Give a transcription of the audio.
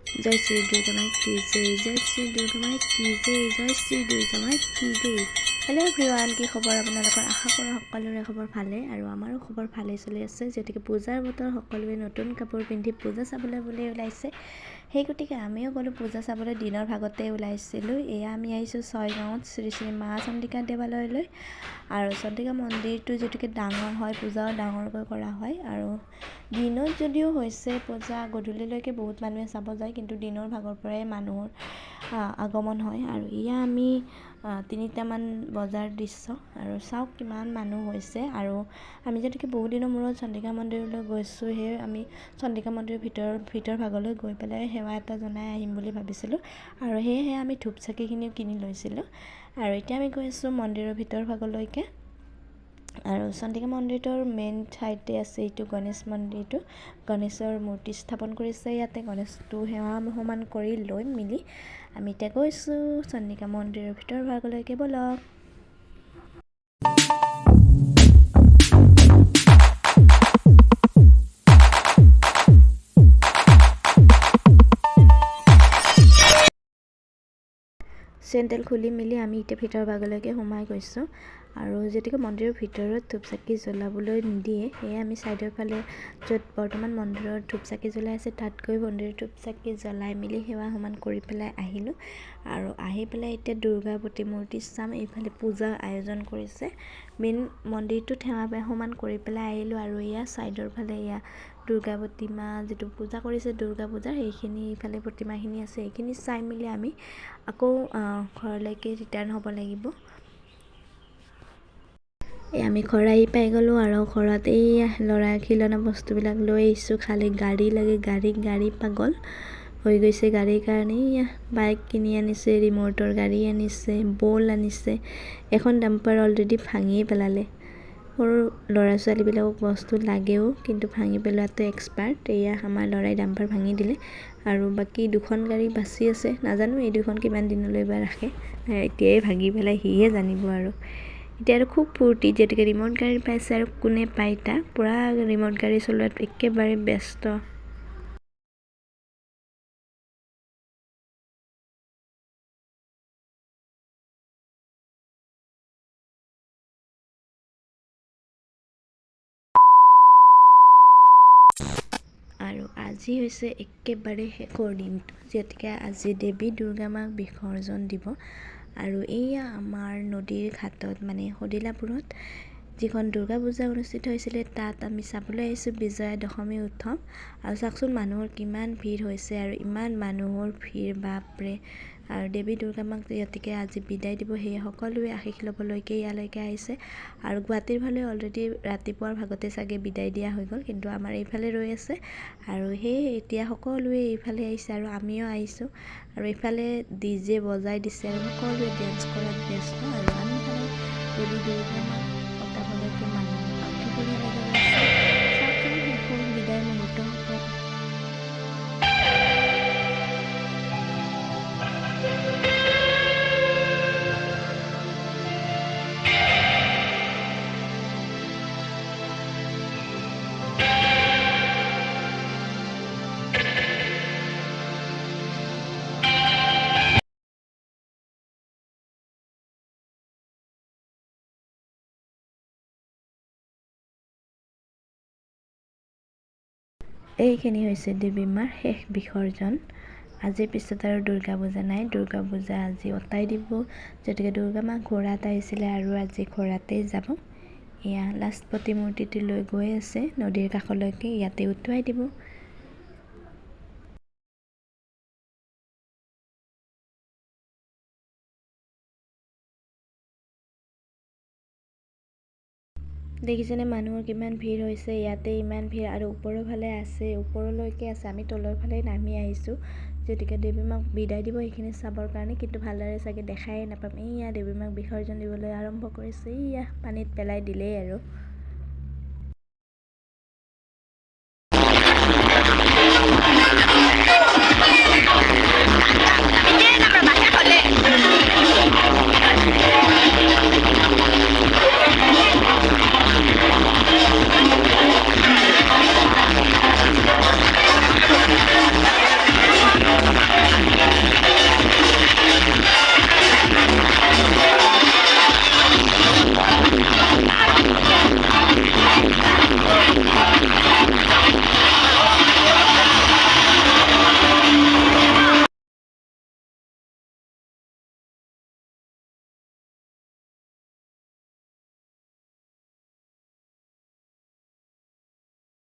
জয় শ্ৰী দুৰ্গা মা কি জয়, জয় শ্ৰী দুৰ্গা মা কি জয়, জয় শ্ৰী দুৰ্গা মা কি জয়। হেল্ল' এভৰিৱান, কি খবৰ আপোনালোকৰ? আশা কৰোঁ সকলোৰে খবৰ ভালে আৰু আমাৰো খবৰ ভালেই চলি আছে। যিহেতুকে পূজাৰ বতৰ, সকলোৱে নতুন কাপোৰ পিন্ধি পূজা চাবলৈ বুলি ওলাইছে, সেই গতিকে আমিও গ'লোঁ পূজা চাবলৈ। দিনৰ ভাগতে ওলাইছিলোঁ। এয়া আমি আহিছোঁ ছয়গাঁৱত শ্ৰী শ্ৰী মা চণ্ডিকা দেৱালয়লৈ। আৰু চণ্ডিকা মন্দিৰটো যিহেতুকে ডাঙৰ হয়, পূজাও ডাঙৰকৈ কৰা হয়। আৰু দিনত যদিও হৈছে পূজা, গধূলিলৈকে বহুত মানুহে চাব যায়, কিন্তু দিনৰ ভাগৰ পৰাই মানুহৰ আগমন হয়। আৰু এয়া আমি 3টামান বজাৰ দৃশ্য আৰু চাওক কিমান মানুহ হৈছে। আৰু আমি যিহেতুকে বহুত দিনৰ মূৰত চণ্ডিকা মন্দিৰলৈ গৈছোঁ, সেয়ে আমি চণ্ডিকা মন্দিৰৰ ভিতৰ ভাগলৈ গৈ পেলাই সেৱা এটা জনাই আহিম বুলি ভাবিছিলোঁ। আৰু সেয়েহে আমি ধূপ চাকিখিনিও কিনি লৈছিলোঁ। আৰু এতিয়া আমি গৈ আছোঁ মন্দিৰৰ ভিতৰ ভাগলৈকে। আৰু চণ্ডিকা মন্দিৰটোৰ মেইন ঠাইতে আছে এইটো গণেশ মন্দিৰটো। গণেশৰ মূৰ্তি স্থাপন কৰিছে ইয়াতে। গণেশটো সেৱা সমান কৰি লৈ মিলি আমি এতিয়া গৈছোঁ চণ্ডিকা মন্দিৰৰ ভিতৰ ভাগলৈকে। ব'লক। চেণ্ডেল খুলি মেলি আমি এতিয়া ভিতৰ ভাগলৈকে সোমাই গৈছোঁ। আৰু যিহেতুকে মন্দিৰৰ ভিতৰত ধূপ চাকি জ্বলাবলৈ নিদিয়ে, সেয়ে আমি ছাইডৰ ফালে য'ত বৰ্তমান মন্দিৰত ধূপ চাকি জ্বলাই আছে তাত গৈ মন্দিৰত ধূপ চাকি জ্বলাই মেলি সেৱা সমান কৰি পেলাই আহিলোঁ। আৰু আহি পেলাই এতিয়া দুৰ্গা প্ৰতিমূৰ্তি চাম। এইফালে পূজাৰ আয়োজন কৰিছে। মেইন মন্দিৰটোত সেৱা সমান কৰি পেলাই আহিলোঁ। আৰু এয়া ছাইডৰ ফালে এয়া দুৰ্গা প্ৰতিমা যিটো পূজা কৰিছে দুৰ্গা পূজাৰ, সেইখিনি ইফালে প্ৰতিমাখিনি আছে। এইখিনি চাই মেলি আমি আকৌ ঘৰলৈকে ৰিটাৰ্ণ হ'ব লাগিব। এই আমি ঘৰ আহি পাই গ'লোঁ। আৰু ঘৰত এই ল'ৰা খিলনা বস্তুবিলাক লৈ আহিছোঁ। খালি গাড়ী লাগে, গাড়ী গাড়ী পাগল হৈ গৈছে গাড়ীৰ কাৰণে। এইয়া বাইক কিনি আনিছে, ৰিম'টৰ গাড়ী আনিছে, বল আনিছে। এখন ডাম্পাৰ অলৰেডি ভাঙিয়ে পেলালে। সৰু ল'ৰা ছোৱালীবিলাকক বস্তু লাগেও, কিন্তু ভাঙি পেলোৱাটো এক্সপাৰ্ট। এয়া আমাৰ ল'ৰাই ডাম্পাৰ ভাঙি দিলে আৰু বাকী দুখন গাড়ী বাচি আছে। নাজানো এই দুখন কিমান দিনলৈ বা ৰাখে, এতিয়াই ভাঙি পেলাই সিহে জানিব। আৰু এতিয়া আৰু খুব ফূৰ্তি, যিহেতুকে ৰিম'ট গাড়ী পাইছে আৰু কোনে পায় তাক পূৰা ৰিম'ট গাড়ী চলোৱাত একেবাৰে ব্যস্ত। আৰু আজি হৈছে একেবাৰে শেষৰ দিনটো, যিহেতুকে আজি দেৱী দুৰ্গা মাক বিসৰ্জন দিব। আৰু এইয়া আমাৰ নদীৰ ঘাটত, মানে সদিলাপুৰত যিখন দুৰ্গা পূজা অনুষ্ঠিত হৈছিলে তাত আমি চাবলৈ আহিছোঁ বিজয়া দশমী উৎসৱ। আৰু চাওকচোন মানুহৰ কিমান ভিৰ হৈছে আৰু ইমান মানুহৰ ভিৰ, বাপৰে। আৰু দেৱী দুৰ্গা মাক যিহেতুকে আজি বিদায় দিব, সেয়ে সকলোৱে আশীষ ল'বলৈকে ইয়ালৈকে আহিছে। আৰু গুৱাহাটীৰ ফালে অলৰেডি ৰাতিপুৱাৰ ভাগতে চাগে বিদায় দিয়া হৈ গ'ল, কিন্তু আমাৰ এইফালে ৰৈ আছে। আৰু সেয়ে এতিয়া সকলোৱে এইফালে আহিছে আৰু আমিও আহিছোঁ। আৰু এইফালে ডি জে বজাই দিছে আৰু সকলোৱে ডেন্স কৰাত ব্যস্ত। আৰু আনফালে দেৱী দুৰ্গা মাক অঁতাবলৈকে মানুহ উঠি লাগি গৈছে। চাওকচোন শেষৰ বিদায় মুহূৰ্ত। এইখিনি হৈছে দেৱী মাৰ শেষ বিসৰ্জন। আজিৰ পিছত আৰু দুৰ্গা পূজা নাই। দুৰ্গা পূজা আজি অঁতাই দিব, যিহেতুকে দুৰ্গা মা ঘোঁৰাত আহিছিলে আৰু আজি ঘোঁৰাতেই যাব। এয়া লাষ্ট প্ৰতিমূৰ্তিটো লৈ গৈ আছে নদীৰ কাষলৈকে, ইয়াতে উটুৱাই দিব। দেখিছেনে মানুহৰ কিমান ভিৰ হৈছে? ইয়াতে ইমান ভিৰ আৰু ওপৰৰ ফালে আছে, ওপৰলৈকে আছে। আমি তলৰ ফালে নামি আহিছোঁ, যিহেতুকে দেৱী মাক বিদায় দিব সেইখিনি চাবৰ কাৰণে, কিন্তু ভালদৰে চাগে দেখাই নাপাম। এইয়া দেৱী মাক বিসৰ্জন দিবলৈ আৰম্ভ কৰিছে। এইয়া পানীত পেলাই দিলেই আৰু।